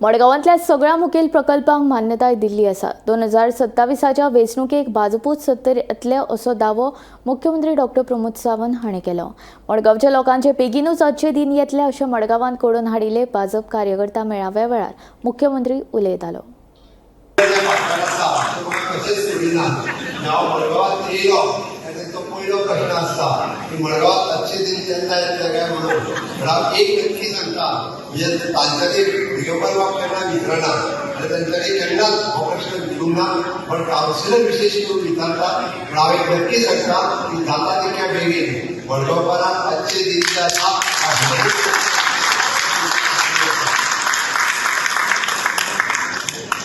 मडगांवांतल्या सगळ्या मुखेल प्रकल्पांक मान्यताय दिल्ली आसा. 2027च्या वेंचणुकेक भाजपूच सत्तेर येतले असो दावो मुख्यमंत्री डॉक्टर प्रमोद सावंत हांणी केलो. मडगांवच्या लोकांचे बेगीनूच अच्छे दिन येतले अशें मडगांवांत घडोवन हाडिल्ले भाजप कार्यकर्ता मेळाव्या वेळार मुख्यमंत्री उलयतालो. हांव मडगांवांत येयलो तांचो पयलो प्रश्न आसता की मडगांवांत अच्छे दिन केन्ना येतले काय म्हणून. पण हांव एक नक्की सांगता, म्हणजे तांच्यांनी भुरगेपण केन्ना विचारना आनी तांच्यांनी केन्नाच हो प्रश्न विचारूंक ना, पण कावन्सिलर विशेश करून विचारता. पण हांव एक नक्की सांगता की जाता तितक्या बेगीन मडगांवकारांक अच्छे दिन जे आसा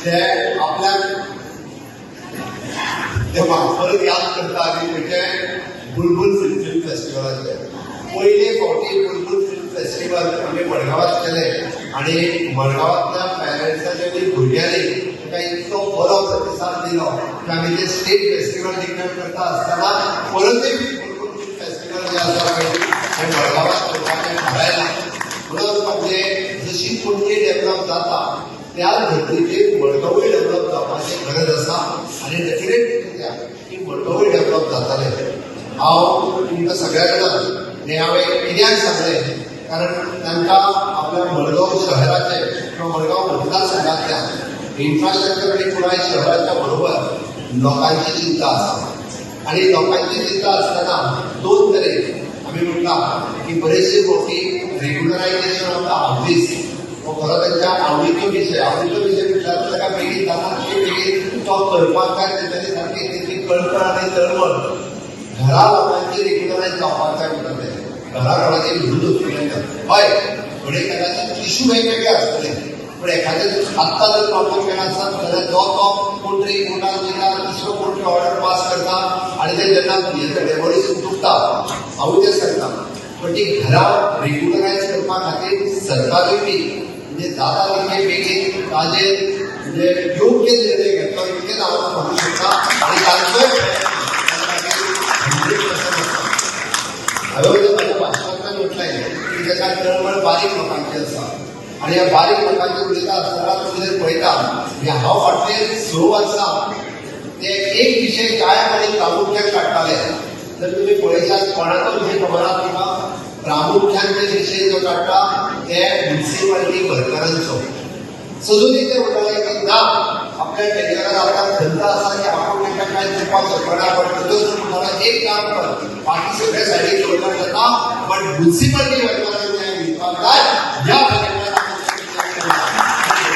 ते आपल्याक ते परत याद करता. आनी म्हणजे बुलबुल फिल्म फेस्टिवलाचे पयले फावटी बुलबुल फिल्म फेस्टिवल आमी मडगांवांत केलें आनी मडगांवांतल्या पेरंट्सांनी आनी भुरग्यांनी ताका इतलो बरो प्रतिसाद दिलो की आमी ते स्टेट फेस्टिवल डिक्लेअर करता आसतना परतूय बुलबुल फिल्म फेस्टिवल जें आसा पळय तें मडगांवांत करपाचें थारायलां. म्हणून म्हणजे जशी पणजी डेव्हलप जाता त्या धर्तीचेर मडगांवूय डेव्हलप जावपाची गरज आसा आनी डेफिनेटली की मडगांवूय डेव्हलप जातालें. हांव तुमकां सगळ्या कडेन हें हांवें कित्याक सांगलें, कारण तांकां आपल्या मडगांव शहराचे किंवा मडगांव मतदारसंघातल्या इन्फ्रास्ट्रक्चर आनी पुराय शहराच्या बरोबर लोकांची चिंता आसा. आनी लोकांची चिंता आसतना दोन तरेन आमी म्हटलां की बरेचशे फावटी रेग्युलरायझेशन ऑफ the houses हो खरो तांच्या आवडीचो विशय. आवडीचो विशय म्हटल्यार ताका बेगीन जाता तितके बेगीन तो करपाक जाय. तेंच्यांनी सारकी तेंची कळकळ आनी तळमळ घरा लोकांची रेग्युलरायज जावपाक जाय म्हणटा. ते घरा कोणाची म्हणून वचूंक हय, घडये कदाचित इशू वेगवेगळे आसतले, पण एखाद्या आत्तां जर प्रॉब्लेम केला आसत जाल्यार जो तो कोण तरी कोर्टात वयता, दुसरो कोण तरी ऑर्डर पास करता आनी ते जेन्ना डेमोलिशन चुकता. हांवूय तें सांगता, पण ती घरां रेग्युलरायज करपा खातीर सरकारूय बी म्हणजे जाता तितके बेगीन ताजेर म्हणजे योग्य निर्णय घेतलो इतकेच हांव म्हणू शकता. आनी तांचोय 100% आसा. हांवें म्हज्या भाशणांतल्यान म्हटलें की ताका तळमळ बारीक लोकांची आसा आनी ह्या बारीक लोकांची उलयता आसतना तुमी जर पळयता म्हणजे हांव फाटले 6 वर्सां ते एक विशय कायम आनी प्रामुख्यान काडटाले. जर तुमी पळयशात, कोणाचो विशय खबर आसा तुमकां? प्रामुख्यान ते विशय जो काडटा ते म्युनिसिपालिटी वर्करांचो. सदूनय ते म्हणटाले की ना, आपल्या टेन्युरान आपल्याक खंत आसा की आपूण तांकां कांय दिवपाक शकना, बट तसो म्हणटालो एक काम कर, बाकी सगळे सायडीक दवरल्यार जाता, बट म्युनिसिपालिटी वर्करांक न्याय दिवपाक जाय. ह्या